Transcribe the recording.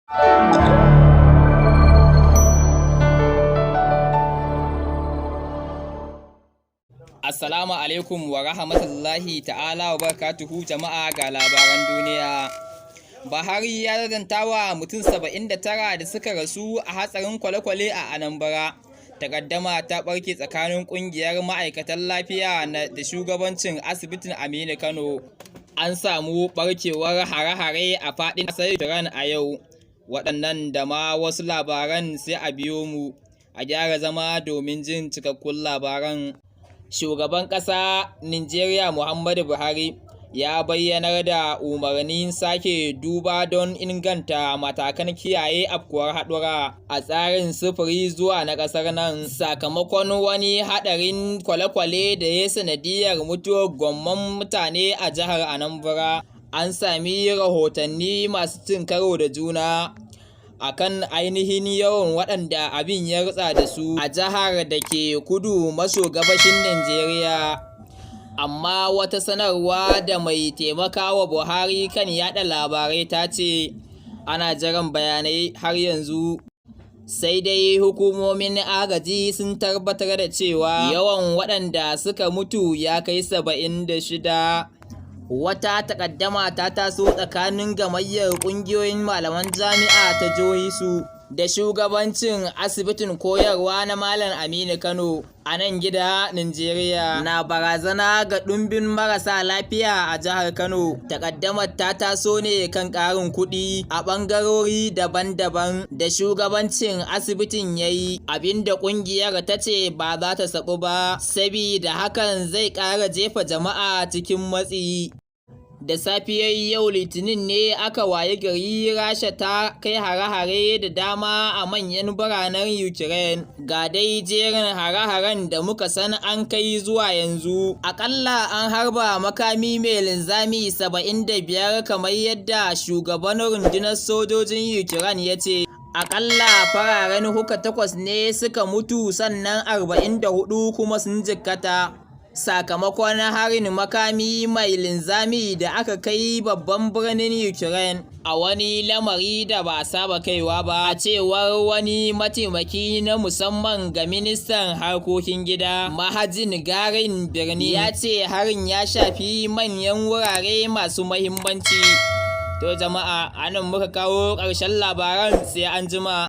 Assalamu alaikum wa rahmatullahi ta'ala wa barakatuhu. Jama'a, ga labaran duniya. Buhari ya wa mutum 79 da suka rasu a hatsarin kwale-kwale a Anambra. Takaddama ta barke tsakanin kungiyar ma'aikatan lafiya da shugabancin asibitin Aminu Kano. An samu barkewar hare-hare a faɗin ƙasar Iran a yau. Waɗannan da ma wasu labaran, sai a biyo mu a gyara zama domin jin cikakkun labaran. Shugaban ƙasa Nijeriya Muhammadu Buhari ya bayyanar da umarnin sake duba don inganta matakan kiyaye afkuwar haɗura a tsarin sufuri zuwa na ƙasar nan, sakamakon wani haɗarin kwale-kwale da ya sanadiyar mutuwar gwamman mutane a jihar Anambra. An sami rahotanni masu cin karo da juna akan ainihin yawan waɗanda abin ya rutsa da su a jihar da ke kudu maso gabashin Najeriya. Amma wata sanarwa da mai taimakawa Buhari kan yada labarai ta ce ana jiran bayanai har yanzu. Sai dai hukumomin agaji sun tabbatar da cewa yawan waɗanda suka mutu ya kai 76. Wata takaddama ta taso tsakanin gamayyar ƙungiyoyin malaman jami'a ta jihohi su da shugabancin asibitin koyarwa na Malam Aminu Kano a nan gida Nijeriya na barazana ga ɗumbin marasa lafiya a jihar Kano. Takaddamar ta taso ne kan ƙarin kuɗi a ɓangarori daban-daban da shugabancin asibitin ya yi, abinda ƙungiyar ta ce ba za ta saɓu ba, sabida hakan zai ƙara jefa jama'a cikin matsi. Da safiyar yau Litinin ne aka wayi gari Rasha ta kai hare-hare da dama a manyan biranen Ukraine. Ga dai jerin hare-haren da muka san an kai zuwa yanzu. Akalla an harba makami mai linzami 75, kamar yadda shugaban rundunar sojojin Ukraine ya ce. Akalla fararen hula takwas ne suka mutu, sannan 44 kuma sun jikkata, sakamakon harin makami mai linzami da aka kai babban birnin Ukraine, a wani lamari da ba a saba kaiwa ba, a cewar wani mataimaki na musamman ga ministan harkokin gida. Magajin garin birni ya ce harin ya shafi manyan wurare masu mahimmanci. To jama'a, anan muka kawo ƙarshen labaran, sai an jima.